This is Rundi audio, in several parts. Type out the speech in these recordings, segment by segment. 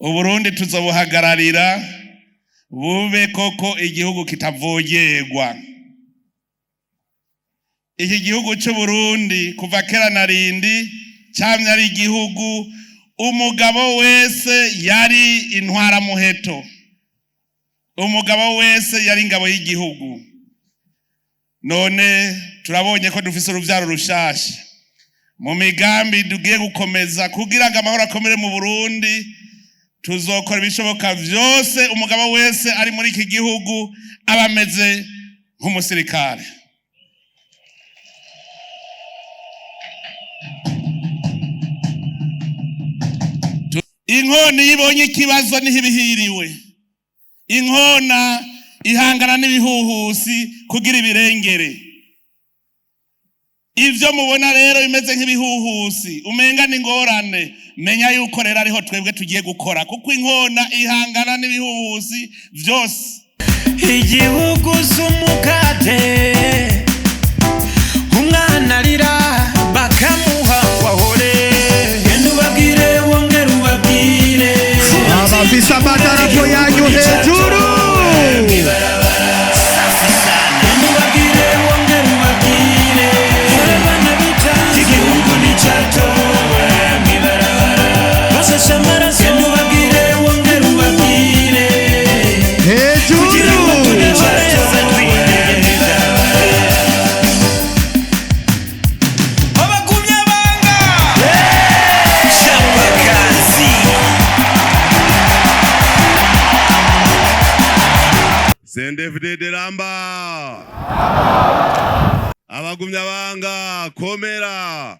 Uburundi tuzobuhagararira bube koko igihugu kitavogerwa. Iki gihugu c'Uburundi kuva kera na rindi camye ari igihugu umugabo wese yari intwaramuheto, umugabo wese yari ingabo y'igihugu. None turabonye ko dufise uruvyaro rushasha. Mu migambi tugiye gukomeza kugira ngo amahoro akomere mu Burundi, tuzokora ibishoboka vyose umugabo wese ari muri iki gihugu aba ameze nk'umusirikare. Inkona iyo ibonye ikibazo niho ibihiriwe. Inkona ihangana n'ibihuhusi kugira ibirengere. Ivyo mubona rero bimeze nk'ibihuhusi, umenga ni ingorane, menya yuko rero ariho twebwe tugiye gukora, kuko inkona ihangana n'ibihuhusi vyose. Igihugu z'umukate, umwana arira bakamuha wahore. Genda ubabwire, wongere ubabwire. Abafise amadarapo yanyu hejuru. Genda ubabwire, wongere ubabwire. Abana bitanze, igihugu nticyatowe mw'ibarabara, bashashe amaraso. Genda ubabwire, wongere ubabwire. Hejuru. Abagumya banga Chapakazi. CNDD-FDD ramba! Abagumya banga komera!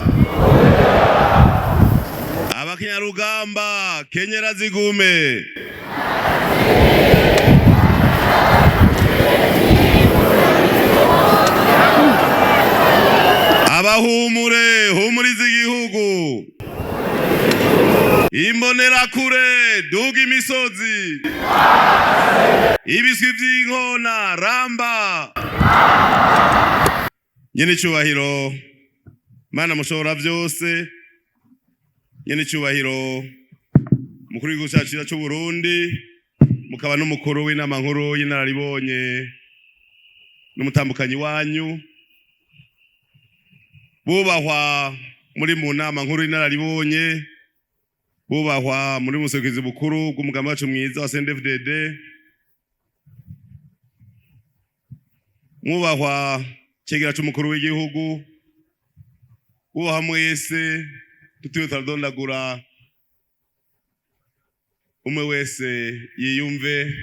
Abakinyarugamba kenyera zigume! Abahumure humuriza igihugu! Imbonerakure duga imisozi! Ibiswi vy'inkona ramba! Nyene icubahiro Mana mushobora vyose, nyene icubahiro mukuru w'igihugu cacu ciza c'Uburundi, mukaba n'umukuru w'inama nkuru y'inararibonye n'umutambukanyi wanyu, bubahwa muri mu nama nkuru y'inararibonye, bubahwa muri muserukizi bukuru bw'umugambi wacu mwiza wa CNDD-FDD, mwubahwa cegera c'umukuru w'igihugu, bubahwa mwese tutiwe turadondagura, umwe wese yiyumve,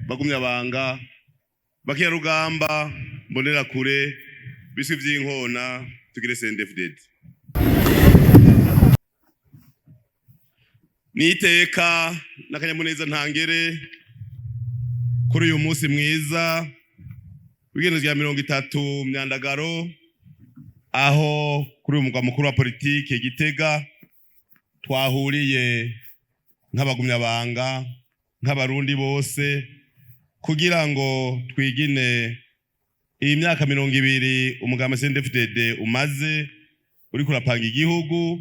bagumya banga, bakiyarugamba, mbonera kure, biswi vy'inkona, tugire CNDD-FDD. Niteka n'akanyamuneza ntangere kuri uyu munsi mwiza w'igenekerezo rya 30 Myandagaro, aho kuri uyu mugwa mukuru wa politike Gitega twahuriye nk'abagumyabanga, nk'abarundi bose, kugira ngo twigine iyi myaka 20 umugambi CNDD-FDD umaze uriko urapanga igihugu,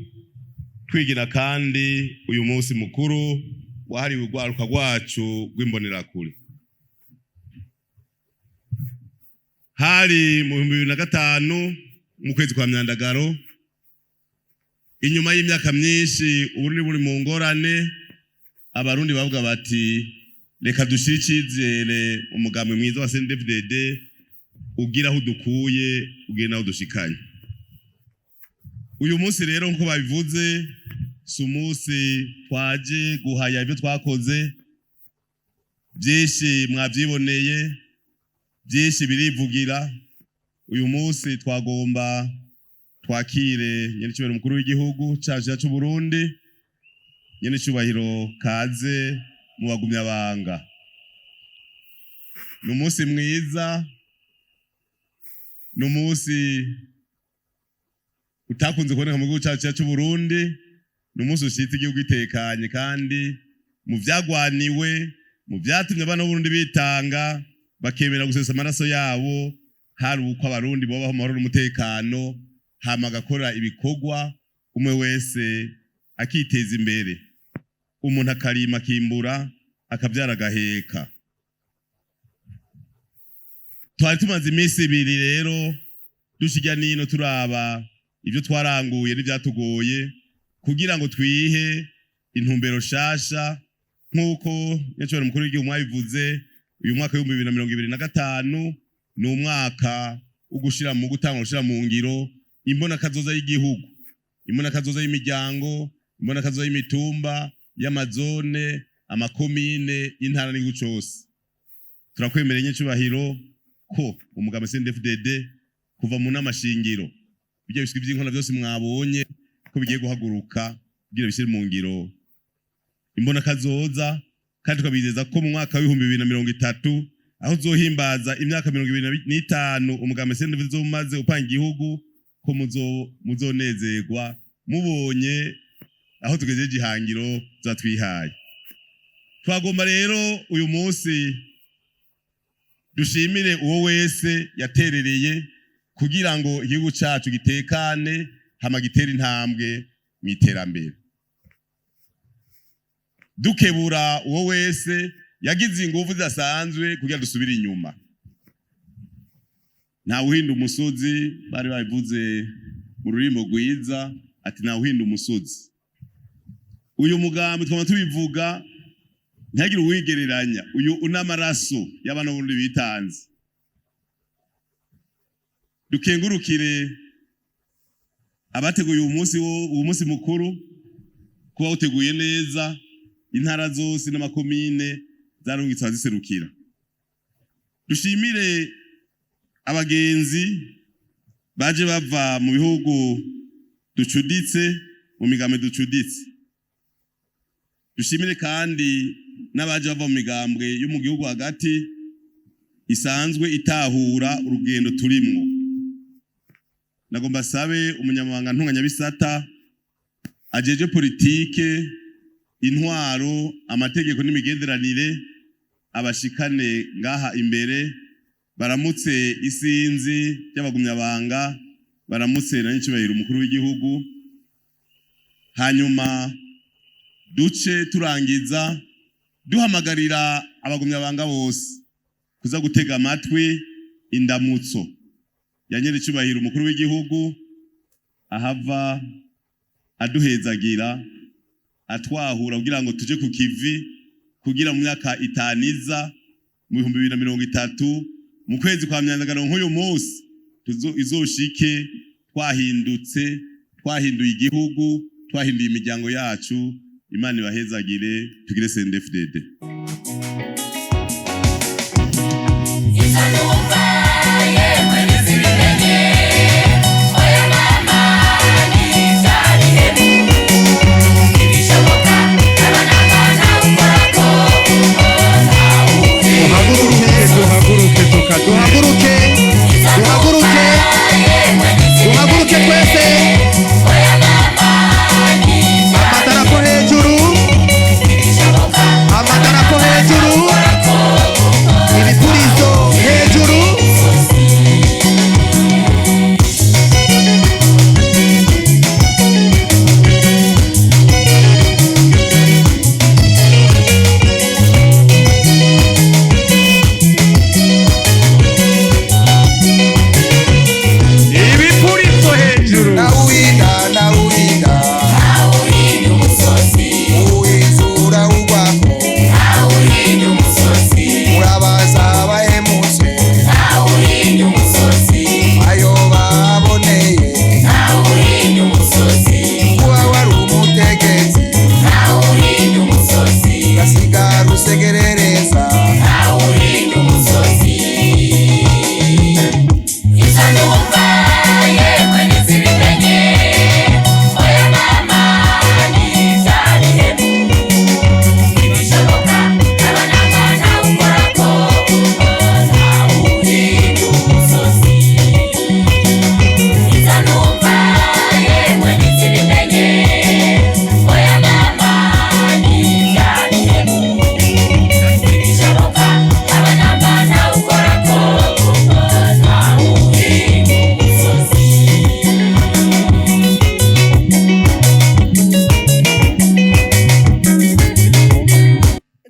twigina kandi uyu munsi mukuru wahariwe urwaruka rwacu rw'imbonerakure. Hari mu 2005 mu kwezi kwa Myandagaro, inyuma y'imyaka myinshi Uburundi buri mu ngorane, abarundi bavuga bati reka dushire icizere umugambi mwiza wa CNDD-FDD ugira aho udukuye ugira naho udushikanye. Uyu munsi rero nkuko babivuze, si umunsi twaje guhaya ibyo twakoze, byinshi mwavyiboneye, byinshi birivugira. Uyu munsi twagomba twakire nyenicubahiro mukuru w'igihugu cacu c'u Burundi, nyenicubahiro kaze mu bagumyabanga. Ni umunsi mwiza, ni umunsi utakunze kuboneka mu gihugu cacu c'u Burundi, ni umunsi ushitse igihugu gitekanye, kandi mu vyagwaniwe, mu vyatumye abana b'Uburundi bitanga bakemera gusesa amaraso yabo, hari uko abarundi bobaho amahoro n'umutekano, hama agakora ibikorwa umwe wese akiteza imbere. Umuntu akarima, akimbura, akabyara, agaheka. Twari tumaze iminsi 2 rero dushirya nino, turaba ibyo twaranguye n'ibyatugoye kugira ngo twihe intumbero shasha. Nk'uko nyacubahiro mukuru w'igihugu mwabivuze, uyu mwaka w'2025 ni umwaka wo gushira mu gutanga, gushira mu ngiro imbonakazoza y'igihugu, imbonakazoza y'imiryango, imbonakazoza y'imitumba, y'amazone, amakomine, intara n'igihugu cose. Turakwemereye, nyacubahiro, ko umugabo CNDD-FDD kuva mu nama shingiro bijya biswi by'inkona byose mwabonye ko bigiye guhaguruka kugira bishyire mu ngiro imbonakazoza, kandi tukabizeza ko mu mwaka w'2030, aho uzohimbaza imyaka 25 umugambi CNDD-FDD umaze upanga igihugu, ko muzonezerwa mubonye aho tugejeje ihangiro zatwihaye. Twagomba rero uyu munsi dushimire uwo wese yaterereye kugira ngo igihugu cacu gitekane, hama gitere intambwe mu iterambere, dukebura uwo wese yagize ingufu zidasanzwe kugira dusubire inyuma. Ntawe uhinda umusozi, bari babivuze mu rurimi rwiza ati: "Ntawe uhinda umusozi." Uyu mugambi twama tubivuga, ntihagire uwigereranya. Uyu un'amaraso y'abana b'Uburundi bitanze. Dukengurukire abateguye uyu munsi mukuru, kuba uteguye neza. Intara zose n'amakomine zarungitse abaziserukira. Dushimire abagenzi baje bava mu bihugu ducuditse, mu migambwe ducuditse. Dushimire kandi n'abaje bava mu migambwe yo mu gihugu hagati isanzwe itahura urugendo turimwo. Nagomba sabe umunyamabanga ntunganyabisata ajeje politike, intwaro, amategeko n'imigenderanire abashikane ngaha imbere, baramutse isinzi ry'abagumyabanga, baramutse na nyicubahiro umukuru w'igihugu. Hanyuma duce turangiza duhamagarira abagumyabanga bose kuza gutega amatwi indamutso ya nyiricubahiro umukuru w'igihugu, ahava aduhezagira, atwahura kugira ngo tuje ku kivi, kugira mu myaka 5 iza, mu 2030, mu kwezi kwa Myandagano nk'uyu munsi, izoshike twahindutse, twahinduye igihugu, twahinduye imiryango yacu. Imana ibahezagire. Tugire CNDD-FDD. Izo numva yemwe ntizibimenye, oya mama, ni bya bihemu ntibishoboka, ndabona ntawukorako. Duhaguruke. Duhaguruke tukaduhe. Duhaguruke, duhaguruke, duhaguruke twese. Oya mama, ni bya Amadarapo hejuru, amadarapo hejuru, ibipurizo hejuru.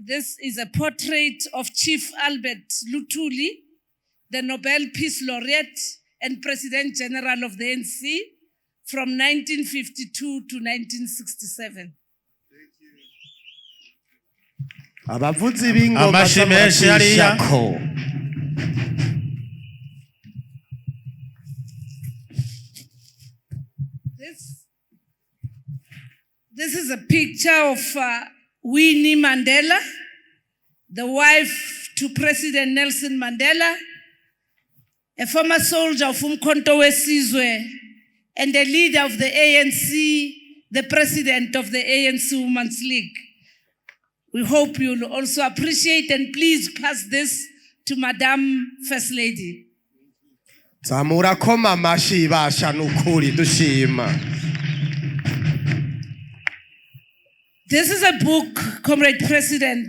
This is a portrait of Chief Albert Lutuli, the Nobel Peace Laureate and President General of the ANC from 1952 to 1967. Abavuzi b'ingoma Amashi menshi hariya. z'amaracishako. This is a picture of Winnie Mandela, the wife to President Nelson Mandela, a former soldier of Umkhonto weSizwe and the leader of the ANC, the president of the ANC Women's League. We hope you'll also appreciate and please pass this to Madam First Lady. Zamura koma amashi basha nukuri dushima. This is a book, Comrade President,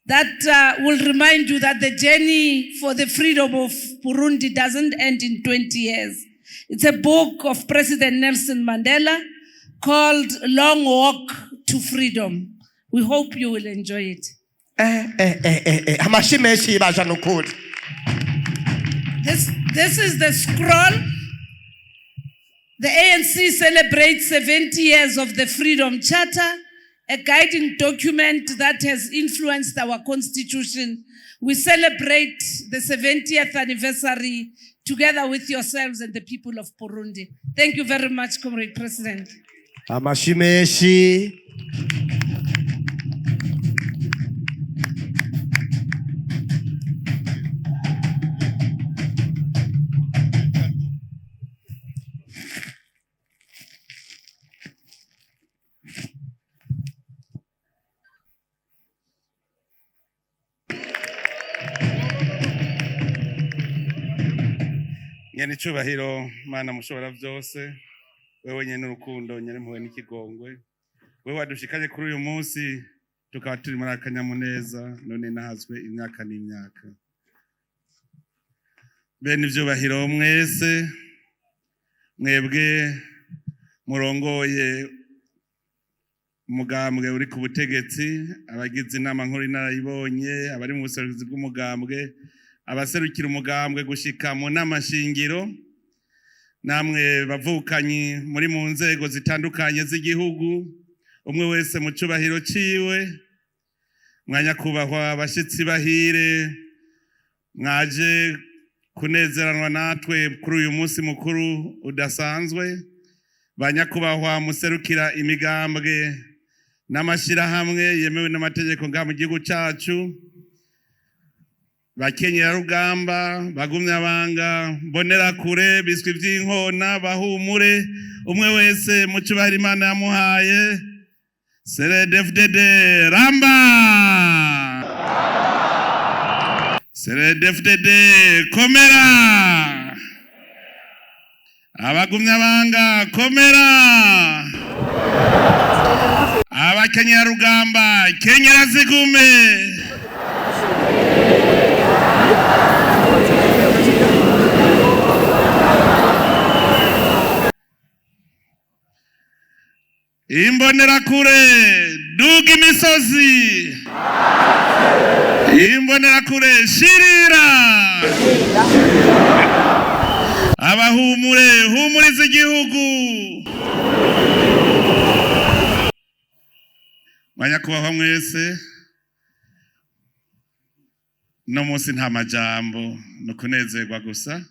that will remind you that the journey for the freedom of Burundi doesn't end in 20 years. It's a book of President Nelson Mandela called Long Walk to Freedom. We hope you will enjoy it. Eh eh eh eh eh, amashi menshi basha nukuri. This is the scroll. The ANC celebrates 70 years of the Freedom Charter, a guiding document that has influenced our constitution. We celebrate the 70th anniversary together with yourselves and the people of Burundi. Thank you very much, Comrade President. Amashi menshi. Nyene icubahiro Mana mushobora byose, wewe nyene urukundo, nyene impuhwe n'ikigongwe, wewe wadushikanye kuri uyu munsi tukaba turi muri akanyamuneza, none nahazwe imyaka n'imyaka. Bene ivyubahiro mwese, mwebwe murongoye umugambwe uri ku butegetsi, abagize inama nkuru inararibonye, abari mu buserukizi bw'umugambwe, abaserukira umugambwe gushika mu nama shingiro, namwe bavukanyi muri mu nzego zitandukanye z'igihugu, umwe wese mu cubahiro ciwe, mwanyakubahwa abashitsi bahire mwaje kunezeranwa natwe kuri uyu munsi mukuru udasanzwe, banyakubahwa muserukira imigambwe n'amashirahamwe yemewe n'amategeko ngaha mu gihugu cacu, bakenyerarugamba, bagumyabanga, mbonerakure, biswi vy'inkona, bahumure, umwe wese mu cubahiro Imana yamuhaye. CNDD-FDD ramba, CNDD-FDD komera, abagumyabanga komera, abakenyerarugamba kenyera zigume. Imbonerakure duga imisozi, imbonerakure shirira, abahumure humuriza igihugu. Banyakubahwa mwese, no munsi nta majambo, ni ukunezerwa gusa.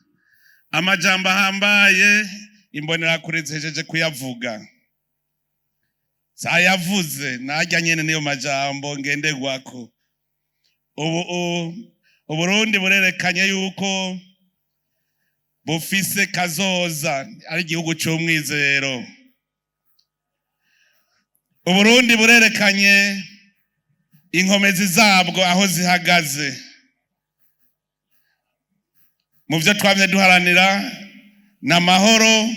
Amajambo ahambaye imbonerakure zihejeje kuyavuga, zayavuze najya nyene niyo majambo ngenderwako. Ubu Uburundi burerekanye yuko bufise kazoza, ari igihugu c'umwizero. Uburundi burerekanye inkomezi zabwo aho zihagaze mu byo twamye duharanira, n'amahoro,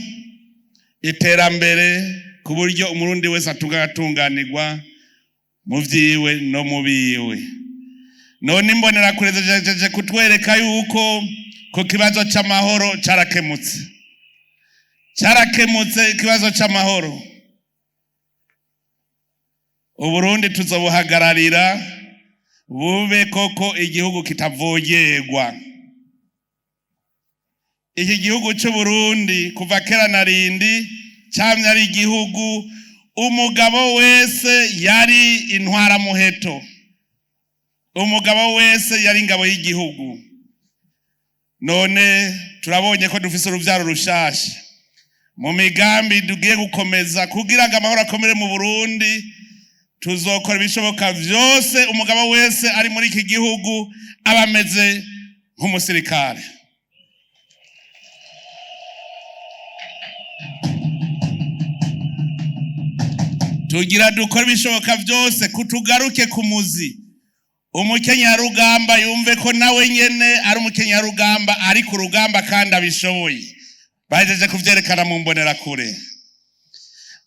iterambere, ku buryo umurundi wese atunganirwa mu vyiwe no mu biwe. None imbonerakure zijeje kutwereka yuko ku kibazo c'amahoro carakemutse, carakemutse ikibazo c'amahoro. Uburundi tuzobuhagararira. Bube koko igihugu kitavogerwa. Iki gihugu cy'u Burundi kuva kera na rindi camye ari igihugu umugabo wese yari intwaramuheto, umugabo wese yari ingabo y'igihugu. None turabonye ko dufise uruvyaro rushasha. Mu migambi tugiye gukomeza kugira ngo amahoro akomere mu Burundi, tuzokora ibishoboka vyose umugabo wese ari muri iki gihugu aba ameze nk'umusirikare. Tugira dukora ibishoboka vyose kutugaruke ku muzi. Umukenyarugamba yumve ko nawe nyene ari umukenyarugamba, ari ku rugamba kandi abishoboye. Bahejeje kuvyerekana mu mbonerakure.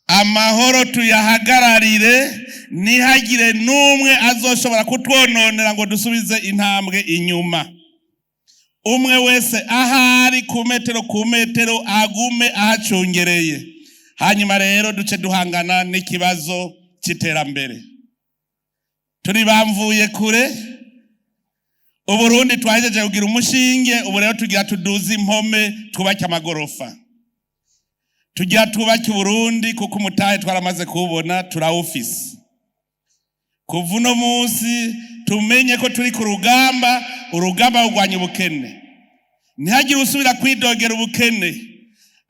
Amahoro tuyahagararire, ntihagire n'umwe azoshobora kutwononera ngo dusubize intambwe inyuma. Umwe wese ahari ku metero ku metero agume ahacungereye. Hanyuma rero duce duhangana n'ikibazo c'iterambere. Turi bamvuye kure. Uburundi twahejeje kugira umushinge, ubu rero tugira tuduze impome twubake amagorofa. Tugira twubake Uburundi kuko umutahe twaramaze kuwubona, turawufise. Kuva uno munsi tumenye ko turi ku rugamba, urugamba rurwanya ubukene. Ntihagire usubira kwidogera ubukene,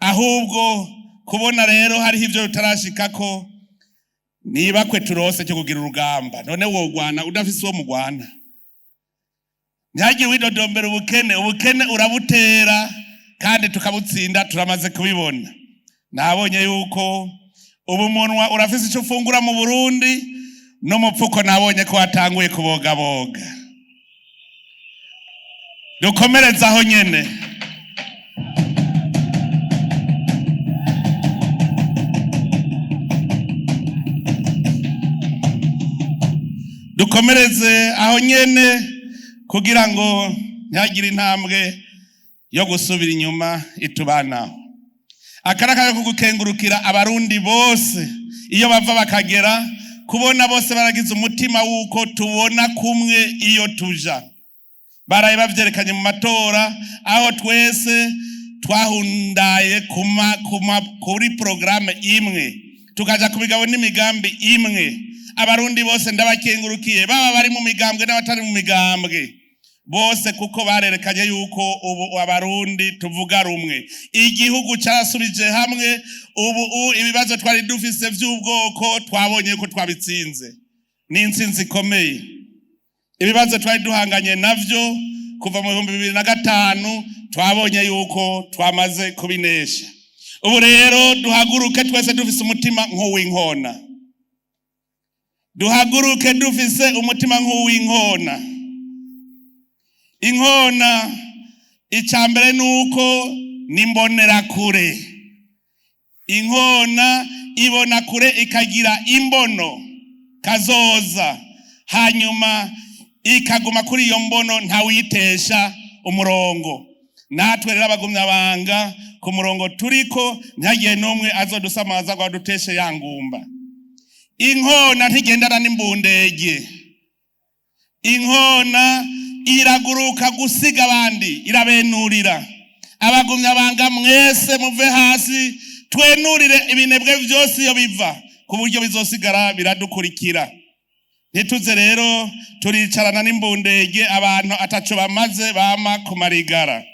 ahubwo kubona rero hariho ivyo tutarashikako, niba kwe turose cyo kugira urugamba. None wogwana udafise uwo mugwana? Ntihagire uwidodombera ubukene, ubukene urabutera kandi tukabutsinda, turamaze kubibona. Nabonye yuko ubu umunwa urafise ico ufungura mu Burundi, n'umupfuko nabonye ko watanguye kubogaboga. Dukomereze aho nyene. Dukomereze aho nyene kugira ngo ntihagire intambwe yo gusubira inyuma itubanaho. Akaraka ko gukengurukira abarundi bose iyo bava bakagera, kubona bose baragize umutima w'uko tubona kumwe iyo tuja. Baraye bavyerekanye mu matora, aho twese twahundaye kuri programme imwe, tukaja ku migabo n'imigambi imwe. Abarundi bose ndabakengurukiye, baba bari mu migambwe n'abatari mu migambwe bose, kuko barerekanye yuko ubu abarundi tuvuga rumwe. Igihugu carasubije hamwe. Ubu ibibazo twari dufise vy'ubwoko twabonye yuko twabitsinze, ni intsinzi ikomeye. Ibibazo twari duhanganye navyo kuva mu 2005 twabonye yuko twamaze kubinesha. Ubu rero duhaguruke twese dufise umutima nk'uw'inkona. Duhaguruke dufise umutima nk'uw'inkona. Inkona icya mbere nuko ni imbonerakure. Inkona ibona kure, ikagira imbono kazoza, hanyuma ikaguma kuri iyo mbono, ntawuyitesha umurongo. Natwe rero abagumyabanga ku murongo turiko, ntihagire n'umwe azodusamaza ngo aduteshe ya ngumba. Inkona ntigendana n'imbundege. Inkona iraguruka gusiga abandi, irabenurira. Abagumyabanga mwese muve hasi, twenurire ibinebwe vyose iyo biva, ku buryo bizosigara biradukurikira. Ntituze rero turicarana n'imbundege, abantu ataco bamaze bama ku marigara.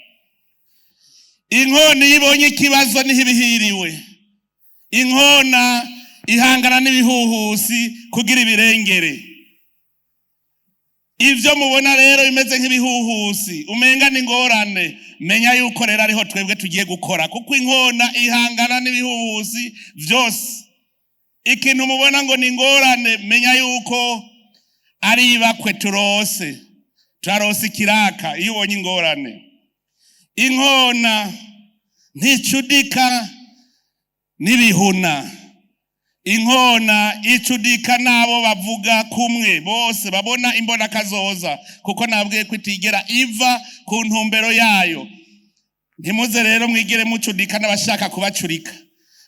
Inkona iyo ibonye ikibazo niho ibihiriwe. Inkona ihangana n'ibihuhusi kugira ibirengere. Ivyo mubona rero bimeze nk'ibihuhusi, umenga ni ingorane, menya yuko rero ariho twebwe tugiye gukora, kuko inkona ihangana n'ibihuhusi vyose. Ikintu mubona ngo ni ingorane, menya yuko ari ibakwe turose. Turarose ikiraka iyo ubonye ingorane. Inkona nticudika n'ibihuna. Inkona icudika n'abo bavuga kumwe bose babona imbona kazoza, kuko nabwiye ko itigera iva ku ntumbero yayo. Ntimuze rero mwigere mucudika n'abashaka kubacurika,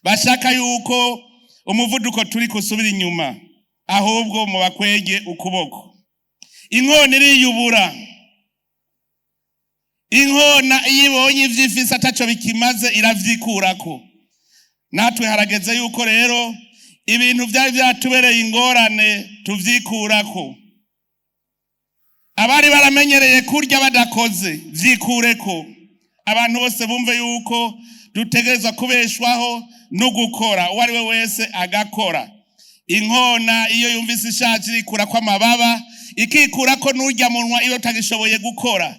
bashaka yuko umuvuduko turi kusubira inyuma, ahubwo mubakwege ukuboko. Inkona iriyubura. Inkona iyo ibonye ivyo ifise ataco bikimaze iravyikurako. Natwe harageze yuko rero ibintu vyari vyatubereye ingorane tuvyikurako. Abari baramenyereye kurya badakoze vyikureko. Abantu bose bumve yuko dutegerezwa kubeshwaho no gukora, uwo ari we wese agakora. Inkona iyo yumvise ishaje irikurako amababa, ikikurako n'urya munwa iyo utagishoboye gukora,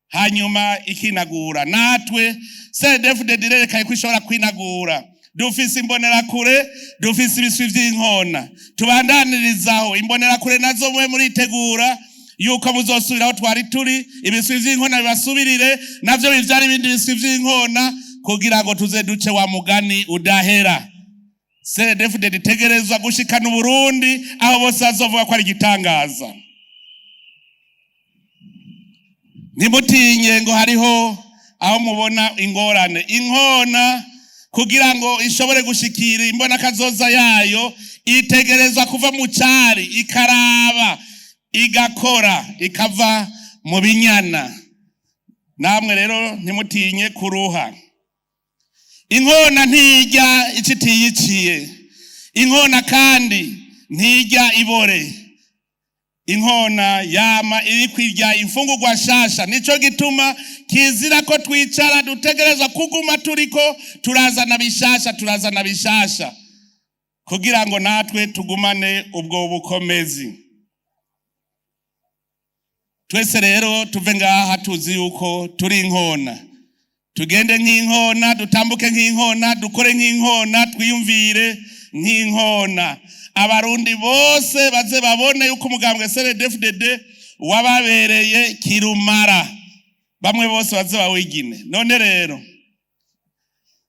hanyuma ikinagura. Natwe CNDD-FDD irerekanye ko ishobora kwinagura. Dufise imbonerakure, dufise ibiswi vy'inkona, tubandanirizaho imbonerakure nazo mwe muritegura yuko muzosubira aho twari turi, ibiswi vy'inkona bibasubirire, navyo bivyara ibindi biswi vy'inkona, kugira ngo tuze duce wa mugani udahera. CNDD-FDD itegerezwa gushikana Uburundi aho bose bazovuga ko ari igitangaza. Ntimutinye ngo hariho aho mubona ingorane. Inkona kugira ngo ishobore gushikira imbona kazoza yayo, itegerezwa kuva mu cari, ikaraba, igakora, ikava mu binyana. Namwe rero ntimutinye kuruha. Inkona ntirya ico itiyiciye. Inkona kandi ntirya ibore. Inkona yama iri kwirya imfungurwa nshasha. Nico gituma kizira ko twicara, dutegerezwa kuguma turiko turazana bishasha, turazana bishasha, kugira ngo natwe tugumane ubwo bukomezi. Twese rero tuve ngaha tuzi yuko turi inkona. Tugende nk'inkona, dutambuke nk'inkona, dukore nk'inkona, twiyumvire nk'inkona. Abarundi bose baze babone yuko umugambwe CNDD-FDD wababereye kirumara. Bamwe bose baze bawigine. None rero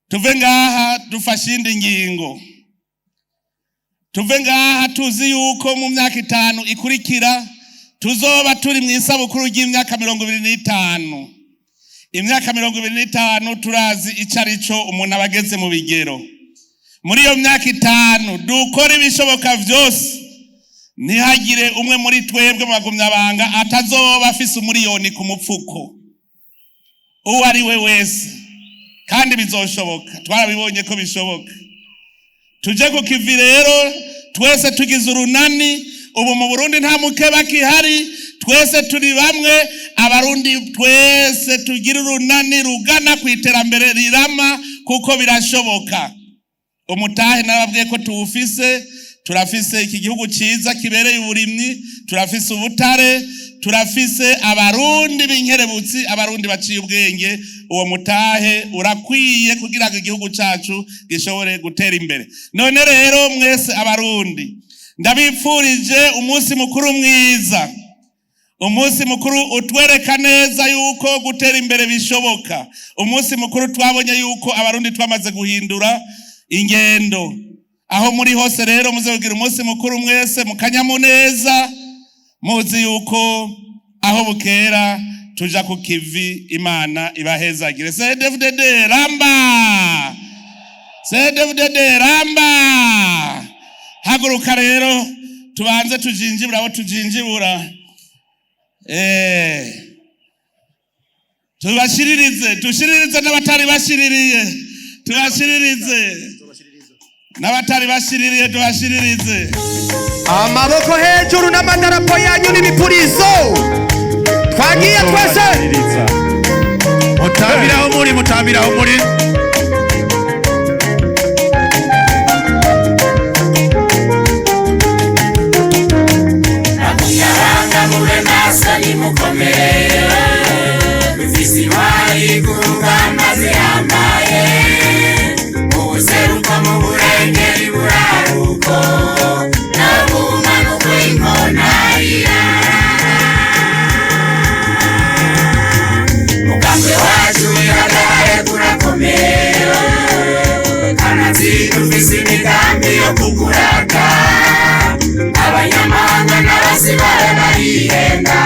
tuve ngaha dufashe indi ngingo. Tuve ngaha tuzi yuko mu myaka 5 ikurikira tuzoba turi mu isabukuru ry'imyaka 25. Imyaka 25 turazi ico arico umuntu abageze mu bigero. Muri iyo myaka 5 dukora ibishoboka vyose, ntihagire umwe muri twebwe mu bagumyabanga atazoba afise umuriyoni ku mupfuko, uwo ari we wese. Kandi bizoshoboka, twarabibonye ko bishoboka. Tuje ku kivi rero twese tugize urunani. Ubu mu Burundi nta mukeba kihari, twese turi bamwe. Abarundi twese tugira urunani rugana ku iterambere rirama, kuko birashoboka. Umutahe narababwiye ko tuwufise. Turafise iki gihugu ciza kibereye uburimyi, turafise ubutare, turafise abarundi b'inkerebutsi, abarundi baciye ubwenge. Uwo mutahe urakwiye kugira ngo igihugu cacu gishobore gutera imbere. None rero mwese abarundi ndabipfurije umunsi mukuru mwiza, umunsi mukuru utwereka neza yuko gutera imbere bishoboka, umunsi mukuru twabonye yuko abarundi twamaze guhindura ingendo. Aho muri hose rero muze kugira umunsi mukuru mwese mukanyamuneza, muzi yuko aho bukera tuja ku kivi. Imana ibahezagire. CNDD-FDD ramba, CNDD-FDD ramba. Haguruka rero tubanze tujinjibura abo tujinjibura, tubashiririze, tushiririze n'abatari bashiririye, tubashiririze n'abatari bashiririye, tubashiririze. Amaboko hejuru n'amadarapo yanyu n'imipurizo, twagiye twese. Mutambiraho muri, mutambiraho muri. Abanyabanga mube maso nimukomere, dufise intwari ku rugamba zihambaye, mu buseruko, mu burengeri, buraruko no mu bumanuko, inkona irarara. Mugambwe wacu wihagare kurakomeye, kanatsinda ufise imigambi yo kuguraka. Abanyamahanga n'abasibara barihenda,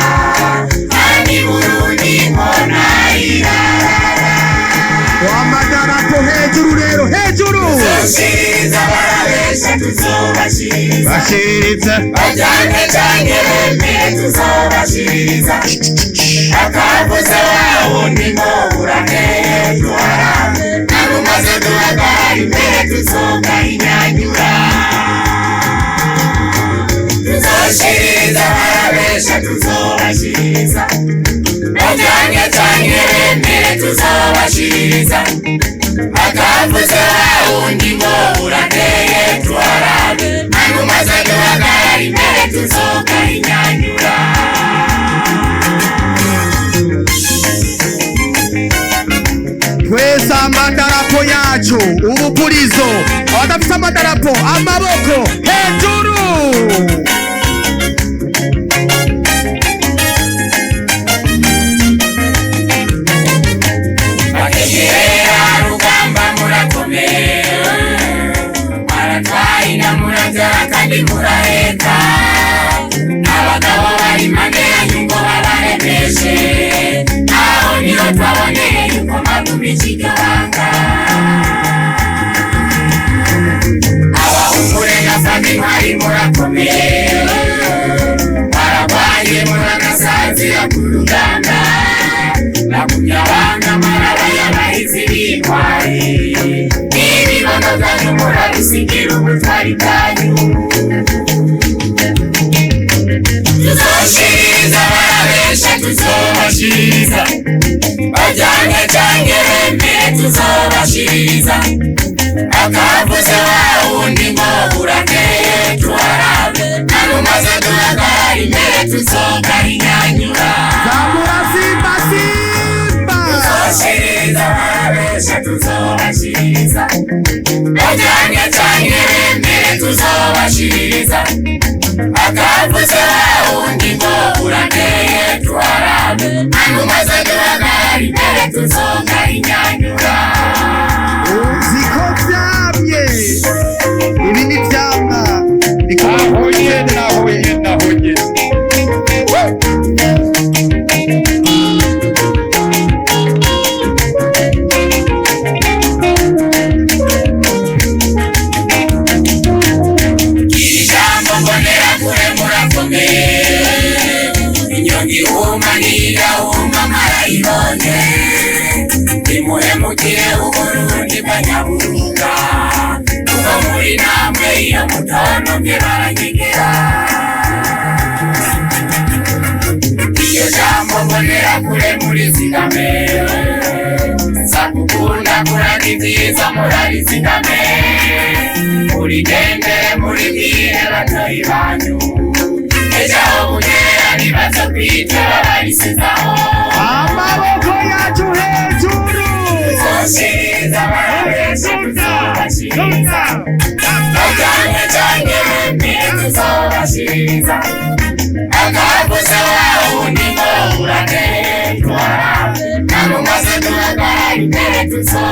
kandi Burundi inkona irarara. Amadarapo hejuru rero, hejuru. Tuzoshiriza barabesha, tuzobashiriza. Bashiriza. Bajyane canke bemere. tuzobashiririza akavuze wawundi ngo urakeye tuharabe narumaze duhagarara imbere tuzogahinyanyura tuzoshiririza barabesha tuzobashiririza bajyanye canke bemere tuzobashiririza akavuze wawundi ngo urakeye tuharabe narumaze duhagarara imbere tuzogahinyanyura. Twese amadarapo yacu ubupurizo abadafise amadarapo amaboko hejuru. Bakenyerera rugamba murakomeye baratwahina murabyara kandi muraheka abagabo bari impande yanyu ngo babaremeshe aho niho twaboneye yuko magumi ikigabanga abahumure na famintwari murakomeye baragwanye muragasanzira ku rugamba bagumya marabaya bahizi b'intwari n'ibibono byanyu murabisigira ubutwari bwanyu tuzoshiriza barabesha tuzobashiriza bajyanye canke bemere tuzobashiriza akavuze wawundi ngo urakeye tuharabe narumaze duhagarara imbere tuzogahinyanyura. Zamura simba simba. Tuzoshiriza barabesha tuzobashiriza bajyanye canke bemere tuzobashiriza akavuze wawundi ngo urakeye tuharabe narumaze duhagarara imbere tuzogahinyanyura. Uziko vyamye ibi ni vyamwa Aho nyene, aho nyene, aho nyene. Iri jambo mbonera kure murakomeye inyongi ihuma n'iyidahuma marayibonye nimuhemukire Uburundi bwa Nyaburunga kuko muri namwe iyo mutonomye baranyegera iryo jambo mbonera kure murizigame sakukunda kurana ibyiza murarizigame murigendere muribwire batoyi banyu ejo aho bugera nibaza kwitaba babarisizaho. Amaboko yacu hejuru. Tuzoshiriza barabesha tuzobashiriza bajyanye canke bemere tuzobashiriza akavuze wawundi ngo urakeye tuharabe narumaze duhagarara imbere tuzo